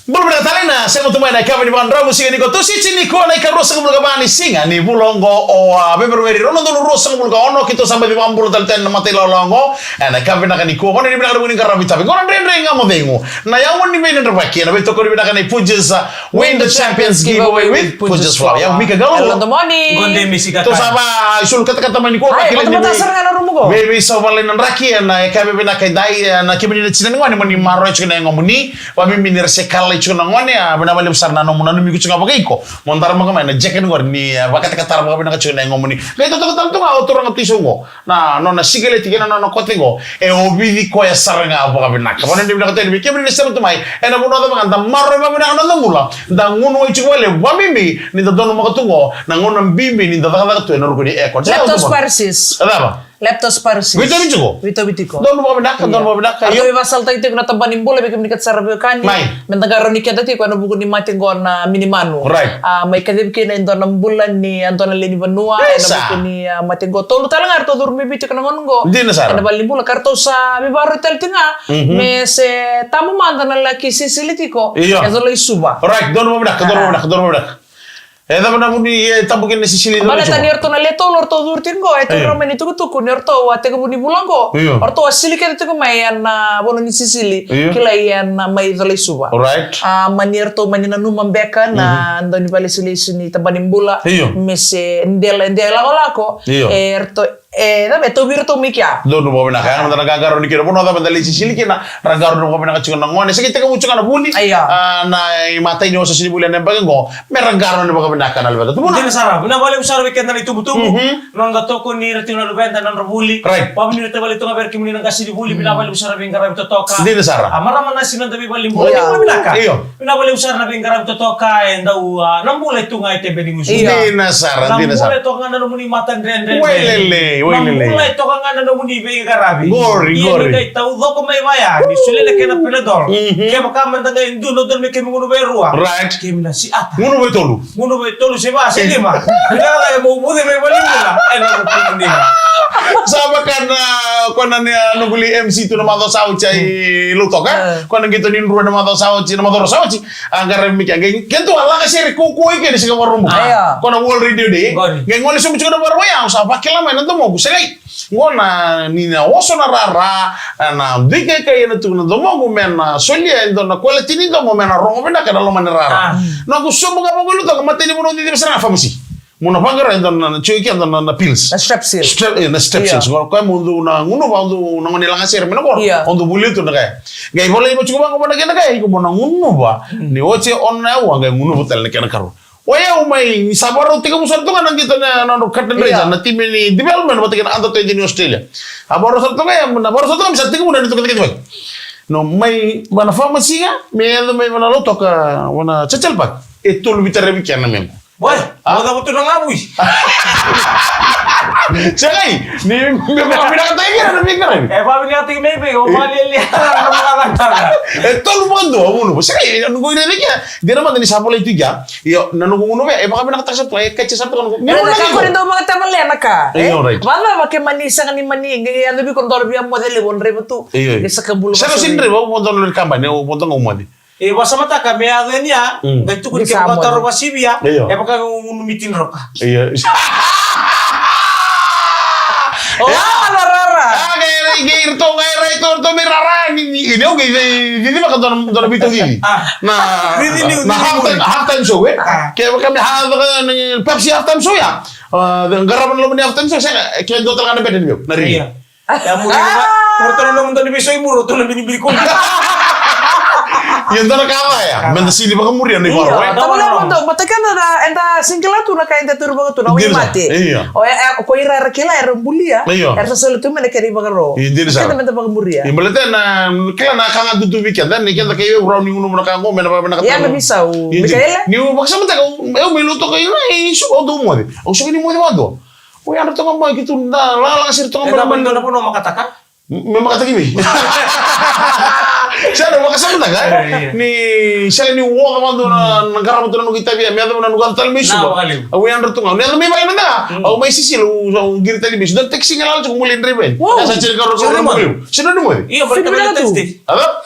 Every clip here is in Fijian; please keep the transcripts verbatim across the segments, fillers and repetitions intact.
Bula vinaka tale, na sema tu mai na yakavi ni vakadravu siga nikua, Tusiti nikua na ikaruasagavulu ka va ni siga ni vula oqo o, a, Feperueri, rua na udolu ruasagavulu ka ono. Keitou sa baci vakabula tale tu ena matailawalawa oqo. Ena yakavi vinaka nikua, gone ni vinaka na vuni qaravi tavi, gone dredre ga mo cegu. Na yago ni veidredrevaki ena veitokoni vinaka nei Punjas, a, Win the Champions Giveaway with Punjas Flour. Yago Mika Galo. Hello, good morning. Gone Misi Kakai. Tou sa va isulu katakata mai nikua. Hai, vakilai ni vei, sara ga na rumu qo. Vei, vei sa valai na draki ena yakavi vinaka edai, ena kemuni na tina ni gone mo ni maroroya tiko na yagomuni. Vakabibi ni ra se kalai tiko na gone, a, vinaka vakalevu sara na nomu nanumi iko tiko ga vakaiko. Mo daramaka mai na jeke ni gone ni, a, vakatakatara vakavinaka tiko na yagomuni. Qai totoka tale tu ga o turaga tu i sau qo. Na nona sikeleti kei na nona kote qo, e ovici koya sara ga vakavinaka. Vanua ni vinaka tu yani vei kemuni na sema tu mai. Ena vanua cava ga da maroroya vakavinaka na noda bula, da gunu wai tiko vakalevu, vakabibi ni da donumaka tu qo na gauna bibi ni da cakacaka tu ena ruku ni aircon. Leptospirosis. E cava? Leptospirosis. Veitauvi tiko? Veitauvi tiko. Donu vakavinaka, donu vakavinaka. Io. Au via vakasalataki tiko na tabana ni bula vei kemuni kece sara veiwekani. Mai. Me da qarauni keda tiko ena vuku ni mate qo na minimanu. Right. A, mai kacivi kina e dua na bula ni, a, dua na lewe ni vanua, ena vuku ni, a, mate qo. Tolu tale ga eratou curu mai Viti ena gauna qo. Dina sara. Ena valenivolavola ka ratou sa veivakaroti tale tiko ga. Mhm. Me se tabu mada na laki sisili tiko. Io. E coloi Suva. Right, donu vakavinaka, donu vakavinaka, donu vakavinaka. E cava na vuni e tabu kina na sisili e coloi Suva? Baleta ni ratou na le tolu ratou curu tiko qo, e taura mai na itukutuku ni ratou a tekivu ni vula qo. Io. Ratou a sili kece tiko mai ena vanua ni sisili. Io. Kilai ena mai coloi Suva. Right. A, mani ratou mani nanuma beka na, mhm, dauniveivakalesilesi ni tabana ni bula. Io. Me se dela, dela lakolako. Io. E ratou, e, cava, e tauvi iratou mai kea. Donu vakavinaka, a, eda na qaqarauni kina. Vanua cava eda lai sisili kina, ra qarauni vakavinaka tiko na gone. Sa qai tekivu tiko ga na vuli. Io. A, na imatai ni osooso ni vuli ena yabaki qo. Me ra qarauni vakavinaka na luveda. Dina sara, vinaka vakalevu sara vei keda na itubutubu. Mhm. Noda tokoni ira tiko na luveda, na nodra vuli. Right. Vakavinaka tale tu ga vei ira kemuni na qasenivuli, vinaka vakalevu sara veiqaravi totoka. Dina sara. A, marama Nasi, noda veivalenibula. Io. Vinaka vakalevu. Io. Vinaka vakalevu sara na veiqaravi totoka, e dau, a, na bula e tu ga e Tebe ni Gusu. Io. Dina sara, dina sara. Na bula e toka ga na nomuni matadredredre. Wailele, wailele. Na bula e toka ga na nomuni veiqaravi. Qori, qori. Ia ni qai taucoko mai vaya, ni solia na kena Panadol. Mhm. Kevaka mada ga e dua na dodonu me keimami gunuva e rua. Right. Keimami na siata. Gunuva e tolu. Gunuva e tolu se va se lima. Vinaka ga e mo vuce mai valenibula. E na mo vuce mai. Sa vaka na, ko na ni, a, noqu lai M C tu na macawa sa oti i Lautoka. E. Ko na qito ni drua na macawa sa oti, na macawa sa oti. A qaravi mai kea, qai keitou a laga sere kaukaua i ke ni siga Vakaraubuka. Aya. Ko na World Radio Day. Qori. Qai gole sobu tiko na Vakaraubuka, au sa vakila mai na domoqu, segai. Qo na, ni na oso na rara, na dui kaikai ena tu na domoqu me na solia e dua na quality ni domo me na rogo vinaka ena loma ni rara. Ah. Noqu sobu ga vakailutaka, matai ni vanua cici sara ga pharmacy. Mo na vaqara e dua na, na tiko e ke e dua na, na pills. Na Strepsil. Strep-, e, na Strepsils. Io. Qo koya mo dou na gunuva, o dou na gone lagasere mai na koro. Io. O dou volia tu na kaya. Qai volai vata tiko vaqo vata kei na kaya, iko mo na gunuva. Mm. Ni oti e ono na aua, qai gunuva tale na kena karua. O yau mai, ni sa vakarau tekivu sara tu ga na qito na, na, na Curtin Raisers, io, na timi ni development vata kei na under twenty ni Australia. A vakarau sara tu ga ya, na vakarau sara tu ga me sa tekivu na neitou kacikaci vaka. No, mai vana pharmacy ga, me yaco mai vana Lautoka, vana Churchill Park. E tolu veitaravi kena mequ. Boy, a? Mo cava tu na gavui? Segai, ni me vakavinakataki kina na veiqaravi. E vakavinakataki mai vei, o valialia na vakavinakataka. E tolu vakadua, o gunu. Segai, na noqu iraici kea. Dina mada ni sa volai tu kea. Io, na noqu gunuva, e vakavinakataka sara tu, e katia sara tu na noqu. Io, na ka ko ni dau vakatavalea na ka. Io, right. Vacava ke mani sega ni mani, qai yaco vei iko dua na via moce levu o draiva tu. Io. Qai sa kabula. Sega sara ni draiva, au vodo na kabani, au vodo ga au moce. E vakasamataka me yaco yani ya, mm, qai tukuni ke vakataro vakasivia, io, e vaka ga gunu miti droka. Io. O, a, na rara. A, qai, qai, qai, ratou, qai, ratou, ratou mai rara, ni, ni, ni, au qai, qai, cici vaka dua na, dua na veitau cici. Ah. Na, cici ni, na cici half time, ni. Half time show, e? Ah. Ke vaka me ha, vaka, ni, Pepsi half time show ya. A, qarava na loma ni half time show, sega, ke dua tale ga na bete ni meu, na ri. Io. Ya muri na, muri tona nomu doni vei soi muro, tona bini bini koli. Ia dua na ka vaya, meda sili vakamuria na ivaro, e? Io, tavale mo dou, mata keda na, eda singila tu na ka eda turu vaka tu na waimate. Io. O, e, e, ko ira era kila, era bulia, io, era sa soli tu mai na kena ivakaro. Io, dina sara. Keda meda vakamuria. Io, baleta na, kila na ka ga dudu vei keda, ni keda kai vei rau ni gunu na ka qo, me na vaka, me na ka. Ia, me visau. Io, dina. Mikaele? Ni vakasamataka, e, au mai Lautoka, e, e, isu, au dau moce. Au sega ni moce vakadua. O yadra toka mai ki tu na lalaga sere toka mai na vanua makataka. Me makataki vei. Sa na vakasamataka, e? Ni sega ni oca vakadua na qarava tu na noqu itavi, me yaco na noqu yaco tale mai Suva. Au yadra toka. Ni yaco mai vale mada. Au mai sisila, au qiri tale mai Suva. Dua na taxi ga lala tiko, au lai draiva yani. Sa sega ni karua, sa na moce. Sa na moce. Io, baleta na taxi. Ava?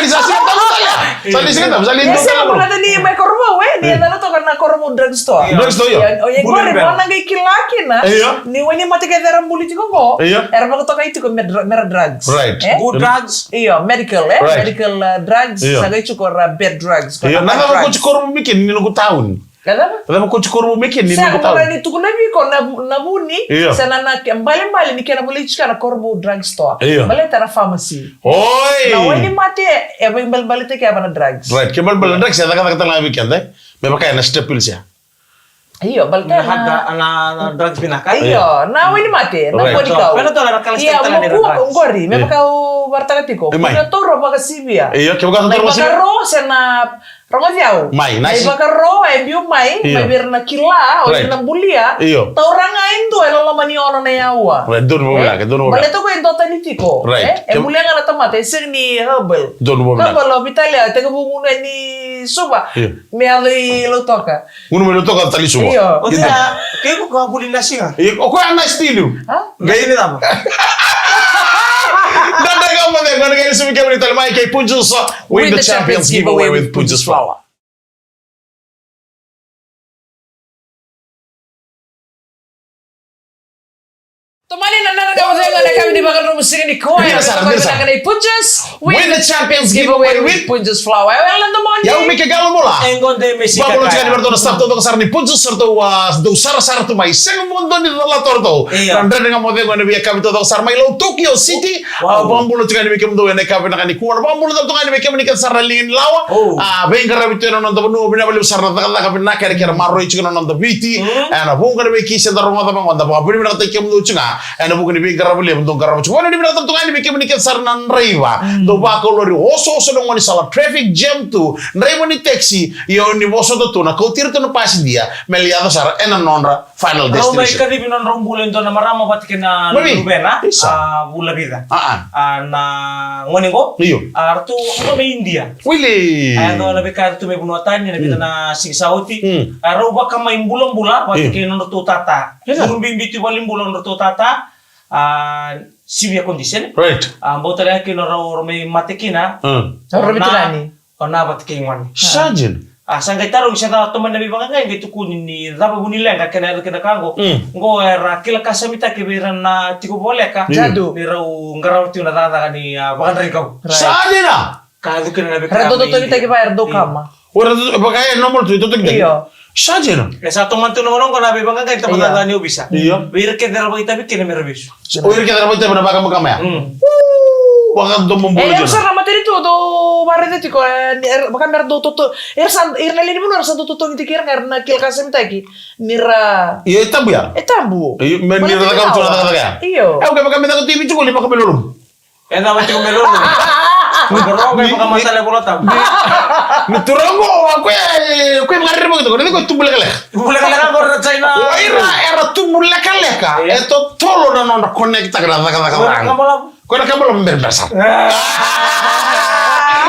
Ni sa siga tabu tale. Sa ni siga tabu, sa ni dua tale. Ia, sa ni mai Korovou, e, ni yacana toka na Korovou Drug Store. Drug Store, io. Ia, o, ia, qori, vaka na qai kila kina. Io. Ni wainimate kece era buli tiko qo. Io. Era vakatokai tiko me dr-, mera drugs. Right. E? Good drugs. Io, medical, e? Right. Medical, uh, drugs. Io. Sa qai tiko ra bad drugs. Io, na cava ko tiko Korovou me kina ni noqu tauni? Na cava? Na cava ko tiko Korovou me kina ni noqu tauni? Sa ka mora ni tukuna vei iko na, na vuni, io, se na, na ke-, balebale ni kena volai tiko na Korovou Drug Store. Io. Baleta na pharmacy. Oi! Na wainimate, e vakaibalebaletaki ena drugs. Right, ke balebale na drugs, e cakacaka tale ga vei keda, e? Me vaka na strep pills ya. Io, baleta na, na, na drugs vinaka. Io, na wainimate, na body kau. Right. Io, mo kua, qori, me vaka au vakaraitaka tiko. E mai. Kua na taura vakasivia. Io, ke vaka na taura vakasivia. Na ivakaro, se na rogoci au. Mai, na ivakaro, e biu mai, mai vei ira na kila, o ira na bulia. Io. Taura ga e dua, e loma ni ono na aua. Right, donu vinaka, donu vinaka. Baleta ko e dua tani tiko. Right. E, e bulia ga na tamata, e sega ni herbal. Donu vinaka. Herbal, o Vitalia, tekivu gunu ni suva. Io. Me yaco i Lautoka. Gunu mai Lautoka tale i Suva. Io. O cei a, ke ko ka vuli na siga? Io, o koya na stiliu. Ha? Qai ni cava? Dada ka mo de, gona qai ni sumi kemuni tale mai kei Punjas. Win the Champions Giveaway with Punjas Flour. Tomani na nona ka wacega na kavi ni vakadromu siga ni koya. Dina sara, dina sara. Na Punjas, win the Champions Giveaway with Punjas Flour. Ewe, la domoni. Yau Mike Galo Mola. Engo de Messi. Vabula tiko ni varatou na staff taucoko sara ni Punjas, sa ratou, a, dou sarasara tu mai. Sega mo dou ni cala tu ratou. Io. Na dredre ga mo cegu ena veiyakavi taucoko sara mai Lau Tokyo City. Wow. A, vabula tiko ni vei kemudou ena yakavi vinaka nikua. Vabula tiko ni vei kemuni kece sara na liga ni lawa. Oh. A, veiqaravi tu ena noda vanua, vinaka vakalevu sara na cakacaka vinaka ena kena maroroi tiko na noda Viti. Mm. Ena vuqa na veikisi eda rogoca vaqo, da vakavinavinakataki kemudou tiko ga. Ena vuqa ni veiqaravi levu dou qarava tiko. Vakavinavinakataki tu ga ni vei kemuni kece sara na draiva. Mm. Dou vakalori osooso na gaunisala, traffic jam tu, draiva ni taxi, ia o ni vosota tu na kauti ira tu na pasidia me lai yaco sara ena nodra final destination. Rau mai kacivi nodrau bula e dua na marama vata kei na luvena, a, vula vica. A, a. A, na gone qo. Io. A, ratou qo mai India. Wili. A, yaco na veika ratou mai vanua tani, na vica na siga sa oti. Mm. A, rau vakamai bulabula vata kei nodratou tata. Io. Rau biubiu tu valenibula nodratou tata. A, severe condition. Right. A, bau tale ga kina rau, rau mai mate kina. Mm. Rau na, rau na vata kei gone. Sajin. A, sa qai tarogi se cava tomani na veivaqaqai, qai tukuni ni cava vu ni leqa kena yaco kina ka qo. Mm. Qo era kila kasamitaki vei ira na tiko voleka. Io. Ni rau qarava tiko na cakacaka ni, a, vakadrai kau. Right. Sajin a? Ka yaco kina na veika. Era dau totogitaki vaya, era dau kama. O era dau, vaka e normal tu, totogitaki. Io. Sajin a? E sa tomani tu na gauna qo na veivaqaqai, tabacakacaka ni ovisa. Io. Vei ira kece era vakaitavi kina mera vesu. O ira kece era vakaitavi na vakamakama ya. Mm. Vakadomodomo. E, era sara na matanitu, dou vakaraica tiko, e, era, vaka mera dau toto, era sa, ira na lewe ni vanua era sa dau totogitaki ira ga, era na kila kasamitaki ni ra. Io, e tabu ya. E tabu. Io, me ni ra cakava tu na cakacaka ya. Io. E, o ke vaka me caka tu i Viti qo, ni vaka me lolomu. E cava tiko me lolomu. Ni turaga qo, o koya, o koya vakarerevaki tiko, o koya tubu lekaleka. Tubu lekaleka qo na China. O ira era tubu lekaleka. Io. E totolo na nodra connect-taka na cakacaka. Ko na kabalavu. Ko na kabalavu berabera sara.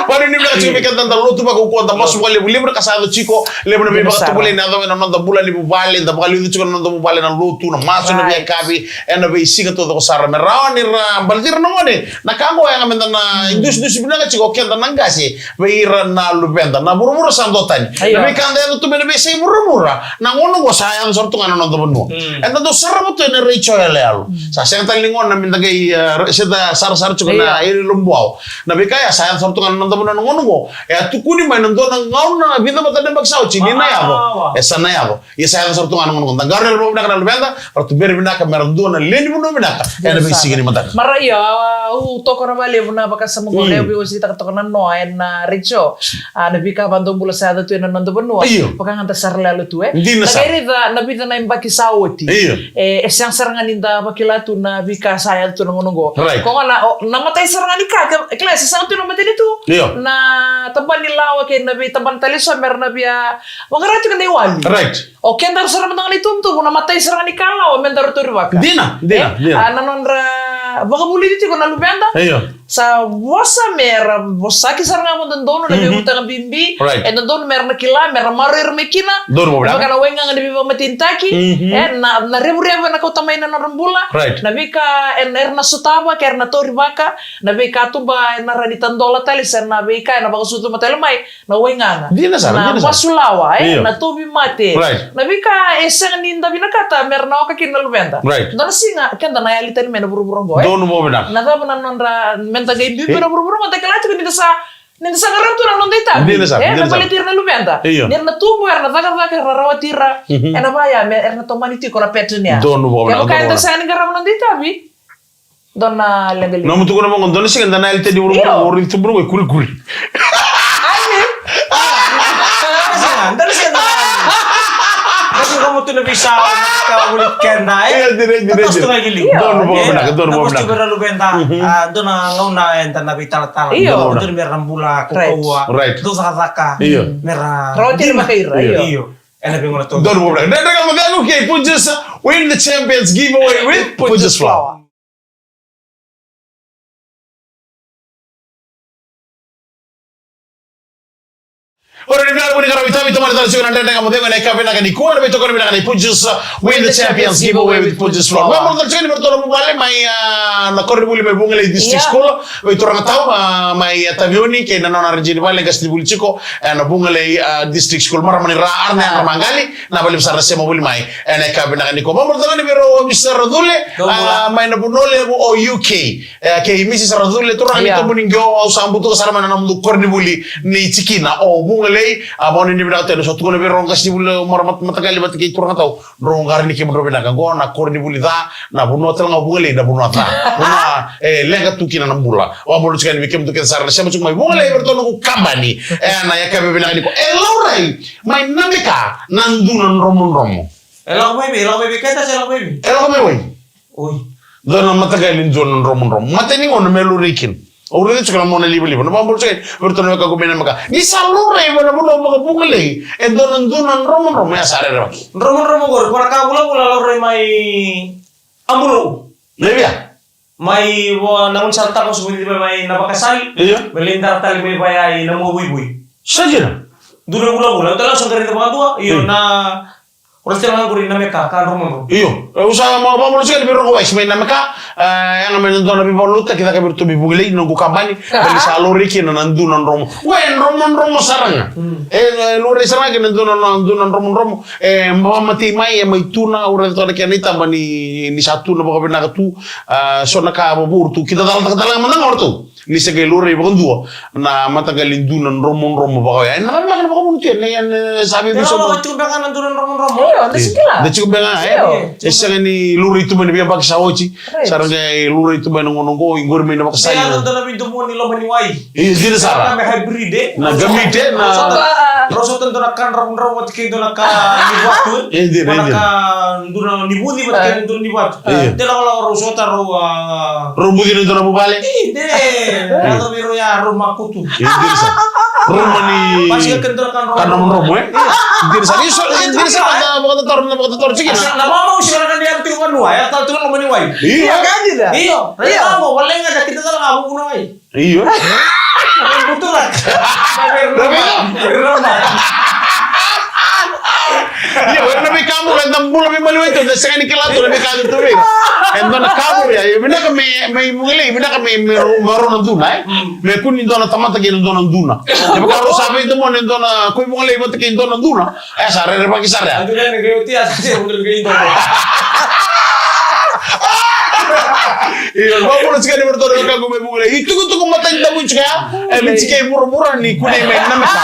Vakanuinui vinaka tiko vei keda na lotu vakaukauwa, da masu vakalevu, levu na ka sa yaco tiko, levu na veivakatovolei na yaco ena noda bula ni vuvale, da vakaliuca tiko na noda vuvale na lotu, na masu, na veiyakavi, ena veisiga taucoko sara. Me rawa ni ra baleti ira na gone, na ka qo e yaga meda na idusidusi vinaka tiko o keda na qase vei ira na luveda. Na vuravura sa duatani. Io. Na veika eda yaco tu mai na veiyasai vuravura, na gauna qo sa yaco sara tu ga na noda vanua. Mm. Eda dau sarava tu ena retio yaloyalo. Mm. Sa sega tale ni gauna meda qai, e, se da sarasara tiko na, io, ilobuau. Na veika ya sa yaco sara tu ga na noda vanua na gauna qo. E a tukuni mai na dua na gauna vica vata na yabaki sa oti ni na yaco. E sa na yaco. Ia sa yaco sara tu ga na gauna qo. Da qarauna vinaka na luveda, ratou bera vinaka mera dua na lewe ni vanua vinaka ena veisiga ni mataka. Mara ia, au tokona vakalevu na vakasama qo, mm, au veiwaseitaka toka na noa ena retio. A, na veika vakadomobula sa yaco tu ena noda vanua. Io. Vaka ga da sara lalo tu, e. Dina sara. Da qai raica na vica na yabaki sa oti. Io. E, e sega sara ga ni da vakila tu na veika sa yaco tu na gauna qo. Right. Ko ga na, o, na matai sara ga ni ka, ke, kila, se sa tu na matanitu. Io. Na tabana ni lawa kei na veitabana tale eso mera na via vaqara tiko na iwali. Right. O kedaru sara mada ga na itubutubu, na matai sara ga ni ka lawa meda ratou rivaka. Dina, dina, dina. A, na nodra vakavulici tiko na luveda. Io. Sa vosa me ra vosaki sara ga vakadodonu na veivutuna bibi. Right. E dodonu me ra na kila, me ra maroroi ira mai kina. Donu mo vinaka. Vaka na waigaga ni veivakamatenitaki. E na, na revurevu ena kauta mai na nodra bula. Right. Na veika e na, era na sotava, ke era na taurivaka, na veikatuba e na rawa ni tadola tale, se na veika e na vakasucuma tale mai. Na waigaga. Dina sara, na dina sara. Vasulawa, e, io, na tauvimate. Right. Na veika e sega ni da vinakata me ra na oka kina na luveda. Right. Dua na siga, keda na yali tani mai na vuravura oqo, e. Donu mo vinaka. Na cava na nodra, me da qai biubiu na vuravura oqo, da kila tiko ni da sa, ni da sa qarava tu na noda itavi. Dina sara, e, dina sara. Me baleti ira na luveda. Io. Ni ra na tubu, era na cakacaka, era na rawati ira. E na vaya, me, era na tomani tiko na pattern ya. Donu mo vinaka, donu mo vinaka. Kevaka eda sega ni qarava na noda itavi. Dua na leqa levu. Nomu tukuna mo qo, dua na siga da na yali tani vuravura, io, o raici tu bro, e kurikuri. Ai, ni. Dua na siga, dua na siga da na yali. Kasi komu tu na visa, na ka voli keda, e. Io, dina, dina, dina. Donu mo vinaka, donu mo vinaka. Dua na gauna eda na veitalatala. Io. Dua na mera bula, right, kaukaua. Right. Dua cakacaka. Io. Mera. Rawati ira vakaira, io. Io. Ena veigauna taucoko. Donu mo vinaka. Dredre Ga Mo Cegu kei Punjas, win the champions giveaway with Punjas Flour. Ora ni vinaka, vuni ka rau itavi, tomani tale tiko na Dredre Ga Mo Cegu ena yakavi vinaka nikua, na veitokoni vinaka ni Punjas, uh, win the champions giveaway with Punjas Flour. Vakamuria tale tiko ni vei ratou na vuvale mai, uh, na koronivuli mai Vugalei District School, vei turaga tau, uh, mai, uh, Taveuni, kei na nona rijini vale, qasenivuli tiko, uh, na Vugalei, uh, District School. Marama ni Ra, Arana Yadra Maqali, na vale ni sa ra sema voli mai. Ena yakavi vinaka nikua. Vakamuria tale tiko ni vei rau o Mister Racule, uh, mai na vanua levu o U K. E, kei Missus Racule, turaga ni Tabuniqo, au sa butuka sara mai na nomudou koronivuli ni tikina o Vugalei, a, vakanuinui vinaka tu, au sa tukuna vei rau qasenivuli, mara mat-, mataqali vata kei turaga tau, drau qarauni kemudrau vinaka, qo na koronivuli ca, na vanua tale ga o Vugalei, na vanua ca. Vanua, e, leqa tu kina na bula. Vakabula tiko yani vei kemudou kece sara na sema tiko mai Vugalei, vei ratou noqu kabani. Ena yakavi vinaka nikua. E laurai mai Nameka na dua na dromodromo. E lako mai vei, e lako mai vei keda se e lako mai vei? E lako mai wai? Oi. Dua na mataqali dua na dromodromo. Matai ni gauna me laurai kina. Au raica tiko na mona livaliva. Na vakabula tiko, vei ratou na wekaqu mai Nameka. Ni sa laurai vei na vanua vakaVugalei. E dua na dua na dromodromo, e sa rerevaki. Dromodromo qori, ko na ka vulavula laurai mai Abulau. Mai via? Mai vo, na gaunisala taqoso mai, mai, mai Navakasali. Io. Me lai dara tale mai vaya i Namuavuivui. Sa dina? Dua na vulavula. Au tale au sa qai raica vakadua. Io, na Ko na tena ga qori Nameka, ka dromodromo. Io, au sa ma, ma, ma, sega ni vei Rogo Wise mai Nameka, e, yaga mai na dua na veivakalotutaki caka vei ratou mai Vugalei, noqu kabani, baleta sa laurai kina na dua na dromo. Ue, dromodromo sara ga. Mm. E, e, laurai sara ga kina dua na, na, dua na dromodromo. E, ma, matei mai, e, mai tuna, au raica toka na kena itaba ni, ni sa tuna vakavinaka tu, a, so na ka vavou tu, kida calataka tale ga mada ga o ratou. Ni se qai laurai vakadua na mataqali dua na dromodromo vakaoya. E na cava na ka na vakavuna tu e na, e na, e, sa vei. Tiko beka ga na dua na dromodromo. Io, da se kila. Da tiko beka ga, e? Io. E sega ni laurai tu mai na veiyabaki sa oti. Right. Sa ra qai laurai tu mai na gauna oqo, i qori mai Navakasali. Dua na veidomoni loma ni wai. E, dina sara. Na hybrid, e? Na gamete, na. Rau sota dua na ka dromodromo vata kei dua na ka ni vatu. E, dina, dina. Dua na ka, dua na ni vuci vata kei dua ni vatu. Io. De lakolako rau sota rau, a, rau muci na dua na vuvale. Io, de. Rau vei rau ya, rau makutu. Io, dina sara. Rau mani. Basika kei dua na ka dromodromo, e? Io. Dina sara. Io, so, dina sara, na vakatataro, na vakatataro tiko. Na mamau sara na ni yaru tiko vanua, ya tale tiko loma ni wai. Io. Io, ka dina. Io. Io. Rau mamau, wale ga da kita tale ga vuvuna wai. Io. Butuka. Io, e na veika mura, e na bula mai maliwai tu, e na sega ni kila tu na veika tu vei. E dua na ka mura, e vinaka me, me Vugalei, vinaka me, me ro-, me rau na duna, e? Me kua ni dua na tamata kei na dua na duna. E vaka rau sa veidomoni e dua na, ko i Vugalei vata kei dua na duna. E sa rerevaki sara ya. Io, vakavuna tiko yani vei ratou na wekaqu mai Vugalei. Itukutuku matanidavu tiko ya. E Viti kei vuravura ni kunei mai Nameka.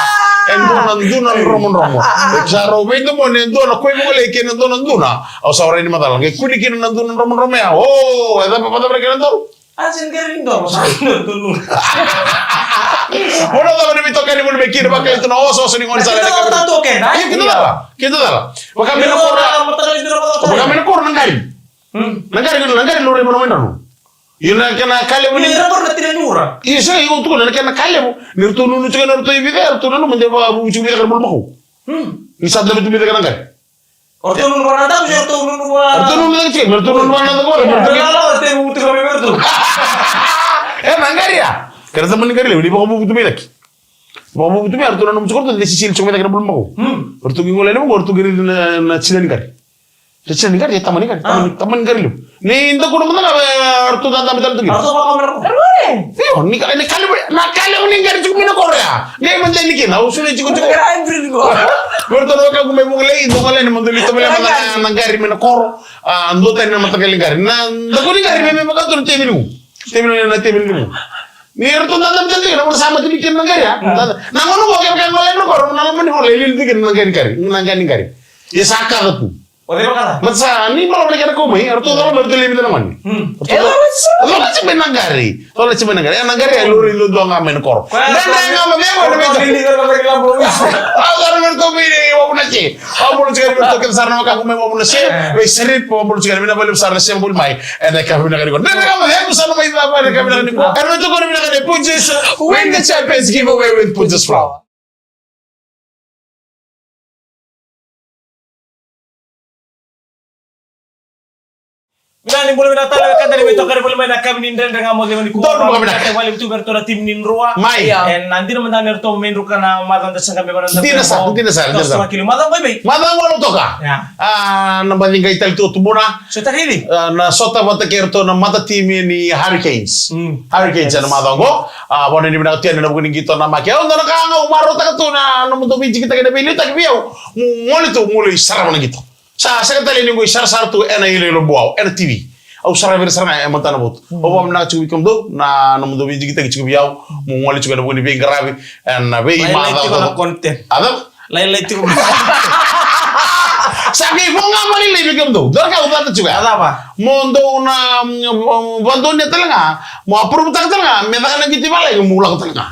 E dua na dua na dromodromo. E sa rau veidomoni e dua na ko i Vugalei kei na dua na duna. Au sa warai ni macala. Qai kune kina na dua na dromodromo ya. O, e cava, vakacava kina dua. A, se qai ri dua, sa dua, dua. Mo na cava ni veitokani mo ni me kina vaka e tu na osooso ni gaunisala. Kina cala, kina cala. Vaka me na koro. Vaka me na koro na qari. Hmm. Na qari, na qari laurai mai na wai drano. Io na kena ka levu ni. Io, ratou na tina ni ura. Io, sega, io, tukuna na kena ka levu. Ni ratou nunu tiko na ratou i Vica, ratou nanuma de vakavuvu tiko Vica ka na bulumakau. Hmm. Ni sa dabe tu Vica ka na qari. O ratou nunu vaka na daku, o ratou nunu vaka. O ratou nunu vaka tiko, o ratou nunu vaka na daku, o ratou nunu vaka. Io, ratou nunu vaka. E na qari ya. Kena tamani qari levu, ni vakavuvutu mai cake. Vakavuvutu mai, ratou na nomu tiko ratou, de sisili tiko mai cake na bula mako. Ratou qi gole na mako, ratou qi raici na, na tina ni qari. Na tina ni qari, e tamani qari, tamani, tamani qari levu. Ni dakuna mada ga, e, ratou dadabe tale tu kina. Ratou vakaomera ko. Io, ni ka, ni ka levu, na ka levu ni qari tiko mai na koro ya. Qai mada ni kina, au soli tiko tiko. Qari hybrid ko. Ratou na wekaqu mai Vukelei, dou gole ni mada ni tamani mada na qari mai na koro. A, dua tani na mataqali qari. Na dakuna ni qari, me, me vaka tu na tevili. Tevili na tevili ni mu. Ni ratou dadabe tale tu kina, na sa mate ni kina na qari, a? Na, na gauna qo kevaka e gole na koro, na loma ni vola, e lili tu kina na qari, qari, na qari, qari. Ia sa kaca tu. O cei vakaca? Baleta sa, ni balavu na kena kau mai, ratou cola mai, ratou lili na gone. Ratou cola, cola tiko mai na qari. Cola tiko mai na qari. E na qari, e lori dua ga mai na koro. Dredre ga mo cegu, e na vei. Au sa na vei ratou mai, e, au na ke. Au bula tiko mai, ratou kece sara na wekaqu mai, au bula se. Vei Serip, au bula tiko mai, na vale sara na se bula mai. Ena yakavi vinaka nikua. Dredre ga mo cegu, sa na mai cava ena yakavi vinaka nikua. Ena mai tokoni vinaka ni Punjas. Win the Champions Giveaway with Punjas Flour. Vinaka ni bula vinaka tale, ka da ni mai toka ni bula mai na yakavi ni Dredre Ga Mo Cegu nikua. Donu bula vinaka. E vale tu vei ratou na timi ni Drua. Mai. Ena dina mada ni ratou mai druka na macawa da sa qai mai vara na. Dina sara, dina sara, dina sara. Macawa qai mai. Macawa qai toka. A, na baci qai tale tu o tubuna. Sota raici. A, na sota vata kei ratou na mata timi ni Hurricanes. Mm. Hurricanes ena macawa qo. A, vakanuinui vinaka tu yani ena vuku ni qito na make. Au dua na ka ga au marautaka tu na nomudou veidigitaki na veiliutaki vei au. Mo gole tu mo lai sarava na qito. Sa sega tale ni qo i sarasara tu ena iloilo buau, ena T V. Au saravi ira sara ga e matana votu. Au vakavinavinaka tiko vei kemudou na nomudou veidigitaki tiko vei au. Mo gole tiko ena vuku ni veiqaravi ena veimacawa. A cava? Lailai tiko. Sa qai vo ga vakalailai vei kemudou. Dua na ka au cata tiko ya. A cava? Mo dou na, mm, vakadonuya tale ga. Mo approve-taka tale ga. Me caka na qito i valagi mo lako tale ga.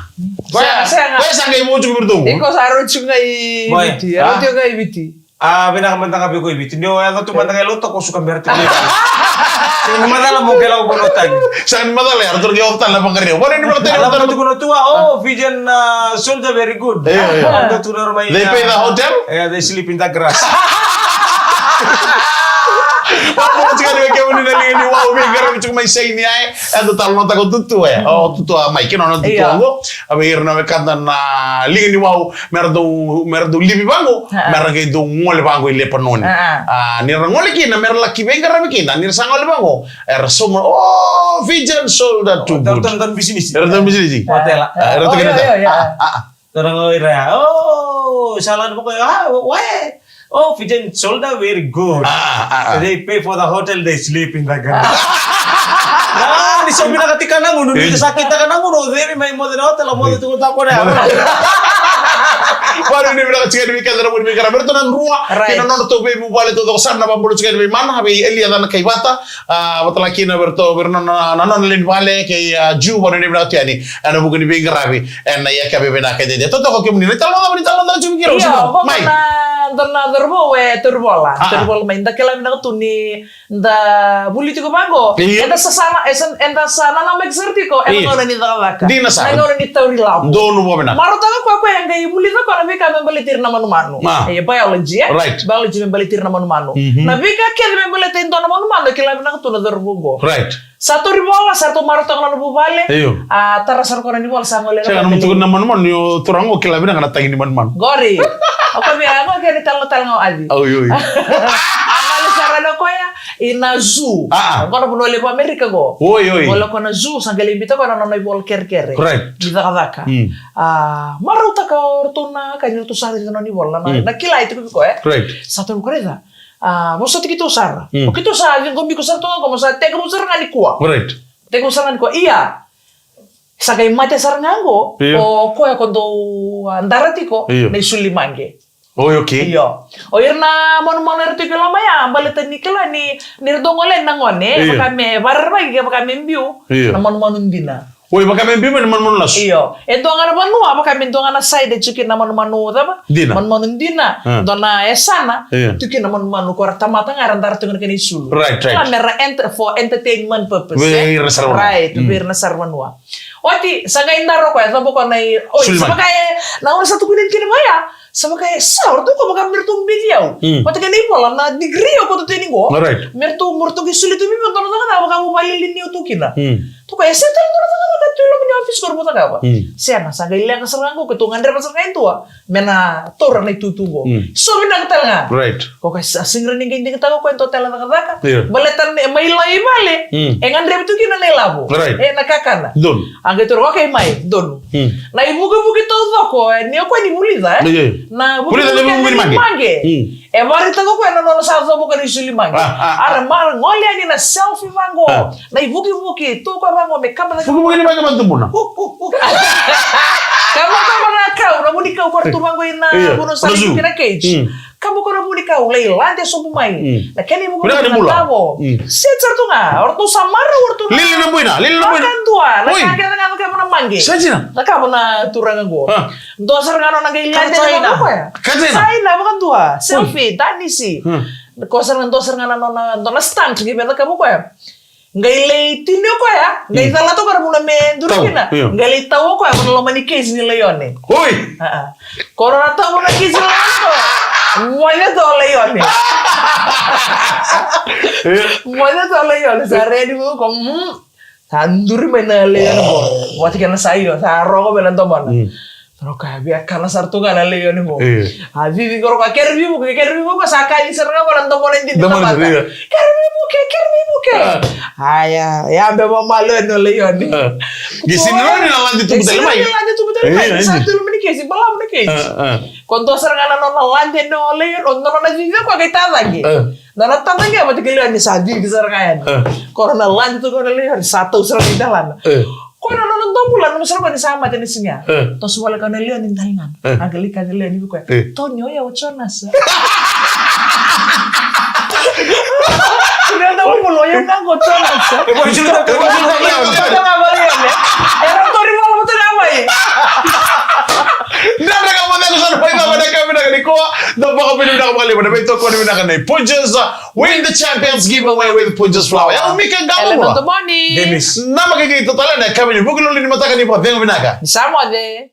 Koya, koya sa qai vo tiko vei iratou. Iko sa rau tiko ga i Viti. Rau tiko ga i Viti. A, vinaka mada ga vei iko i Viti. Ni o yaco tu mada ga i lotu ko suka bera tiko. Sa ni macala mo kila ko no tani. Sa ni macala ya, ratou qai yaco tale na vaqarai. Vale ni macala tale. Ratou tukuna tu, o, Fijian, a, soldier very good. Io, io. Ratou tukuna mai. They pay the hotel? Yeah, they sleep in the grass. Vabula tiko yani vei kemuni na liga ni Wau, veiqaravi tiko mai Saini ya. E dua tale na noda tutu e. O tutu a mai kina na tutu oqo. A vei ira na wekada na liga ni Wau, mera dau, mera dau livi vaqo, mera qai dau gole vaqo i Lepanoni. A, ni ra gole kina, mera laki veiqaravi kina, ni ra sa gole vaqo. Era sauma, o, Fijian soldier too good. Era dau bisinisi. Era dau bisinisi. Era dau kina. Dou na qai ira ya. O, sa lako vaqo, a, wae. O, Fijian soldier very good. They pay for the hotel, they sleep in the grass. Na, ni sa vinaka tiko na gunu, ni sa kitaka na gunu, o cei mai moce na hotel, o moce tu ko tako na. Vakanuinui vinaka tiko yani vei keda na vuniveikara. Vei iratou na Drua, kei na nodratou veivuvale, tou coko sara na vabula tiko yani vei Mana, vei Elia Cana Kaivata. A, vata la kina vei iratou, vei ira na, na, na nona lewe ni vale kei, a, Jiu, vakanuinui vinaka tu yani ena vuku ni veiqaravi ena yakavi vinaka edaidai. Totoka kemuni, na italanoa cava, na italanoa cava tiko kina? Io, mai. Dua na cauravou e Turivola. A, a. Turivola mai, da kila vinaka tu ni da vuli tiko vaqo. Io. Eda sa sala, e sa, eda sa nanamaki sara tiko ena gauna ni cakacaka. Dina sara. Na gauna ni tauri lavo. Donu vakavinaka. Marautaka koya, koya e qai vulica koya na veika me baleti ira na manumanu. A. E biology, e? Right. Biology me baleti ira na manumanu. Mhm. Na veika kece me baleta e dua na manumanu, e kila vinaka tu na cauravou qo. Right. Sa tauri vola, sa ratou marautaka na nona vuvale. Io. A, tara sara koya na ni vola, sa gole. Sega, na mutuku na manumanu, ni o turaga qo kila vinaka na tagi ni manumanu. Qori. O koya via, o koya kena tale, tale ga o Avi. Oi, oi. A gole sara na koya ina zoo. A, a. Qo na vanua levu Amerika qo. Oi, oi. Gole koya na zoo, sa qai lai biuta koya na nona ivola kerekere. Right. Ni cakacaka. Mm. A, marautaka o ratou na ka ni ratou sa raica na nona ivola. Na, na kila e tiko vei koya, e? Right. Sa tauri koya raica. A, vosoti keitou sara. Mm. O keitou sa ciqomi iko sara tu ga qo, mo sa tekivu sara ga nikua. Right. Tekivu sara ga nikua. Ia. Sa qai mate sara ga qo. Io. O koya ko dou, a, dara tiko. Io. Na isulumaqe. Oi, okay. Io. O ira na manumanu era tiko i loma ya, baleta ni kila ni, ni ra dau gole na gone, io, vaka me varerevaki, vaka me biu. Io. Na manumanu dina. Oi, vaka me biu mai na manumanu lasu. Io. E dua ga na vanua, vaka me dua ga na side e tiko kina na manumanu cava? Dina. Manumanu dina. A. Dua na yasana. Io. Tiko kina na manumanu ko ra tamata ga era dara tiko na kena isulu. Right, right. Ka me ra ent-, for entertainment purpose, e? Vei ira na saravanua. Right, mm, vei ira na saravanua. Oti, sa qai dara o koya, sa boko na i-, oi, sa boko e, na gauna sa tukuni kina vaya. Sa vaka e sa, o ratou ko vaka me ratou beci au. Mm. Vata kei na ivola na degree au kauta tu yani qo. Right. Me ratou, me ratou qai soli tu vei au, dua na cakacaka vaka au vakailili ni au tu kina. Mm. Toka e se tale dua na cakacaka tu i loma ni office ko ra vou cakava. Mm. Sega, sa qai leqa sara ga qo, keitou gadreva sara ga e dua me na taura na itutu qo. Mm. So vinaka tale ga. Right. Ko ka sa sega ni qai digitaka ko e dua tale na cakacaka. Yeah. Baleta ni mai la i vale. Mm. E gadrevi tu kina na ilavo. Right. E na kakana. Donu. A qai taura, okay, mai, donu. Mm. Na ivukivuki taucoko, e, ni o koya ni vulica, e? Yeah. Na vukivuki ni mage. Mm. E vakaraitaka o koya na nona sa covoka na isulu ni mage. Ah, ah, ah. A ra ma gole yani na selfie vaqo. Ah. Na ivukivuki, tu o koya vaqo me kaba na vukivuki ni mage, ma tu vuna. Kaba, kaba na kau, na vunikau ko ra tu vaqo i na, yeah, vanua sa, na zoo, na cage. Mm. Kaba ko na vunikau, lai lade sobu mai. Mm. Na kena ivukivuki na bula. Tavo. Mm. Se sara tu ga, o ratou sa marau, o ratou na. Lili na buina, lili na buina. Vakadua, na ka kece ga na kaba na mage. Sa dina. Na kaba na turaga qo. Ah. Dua sara ga nona qai lade na mage o koya. Ka dina. Sa ina vakadua, selfie, danisi. Hmm. Ko sara ga, dua sara ga na nona, dua na stunt qai vei cakava o koya. Qai lai tini o koya, qai, hmm, calata o koya na vuna me duri kina. Io. Qai lai tau o koya vua na loma ni cage ni laione. Oi! Ah, ah. Ko na tau vua na cage ni laione. Moce tu o laione. Io. Moce tu o laione. Sa ready vua ko, mm. Sa duri mai na laione qo. Vata kei na sa io, sa rogo mai na domona. Mm. Toro ka via kana sara tu ga na laione qo. Io. A vivi qo, kere veivuke, kere veivuke, sa kani sara ga qo na domona dina. Domona dina. Kere veivuke, kere veivuke. Ah. Aya, ya be mama laione, laione. Ah. Qai sinira ni na lade tubu tale mai. Sinira ni lade tubu tale mai. Io, sa io. Tulu mani cage, balavu na cage. Ah, ah. Ko dua sara ga na nona lade na laione, o nona vivi ko qai tacaqe. Ah. Na nona tacaqe vata kei laione sa cici sara ga yani. Eh. Ko na lade tu ko na laione sa tau sara ga i dalana. Eh. Ko na nona dua bula, nanuma sara ko ni sa mate na siga. Eh. Toso wale ka na laione i daligana. Eh. A qai lai kaya na laione vei koya. Eh. Tony, o yau o Jonasa. Na dua bula, o yau ga qo o Jonasa. Eh, o Jonasa, o Jonasa. O Jonasa, o Jonasa. Era tori wala mo tona mai. Dredre ga mo cegu sara mai cava na ka vinaka nikua. Da vakavinavinaka vakalevu na veitokoni vinaka nei Punjas. Win the Champions Giveaway with Punjas Flour. Ia, o Mika Gamamula. Elena Tomoni. Dennis. Namaki keitou tale ena yakavi ni Vukelulu ni mataka ni vakacegu vinaka. Ni sa moce.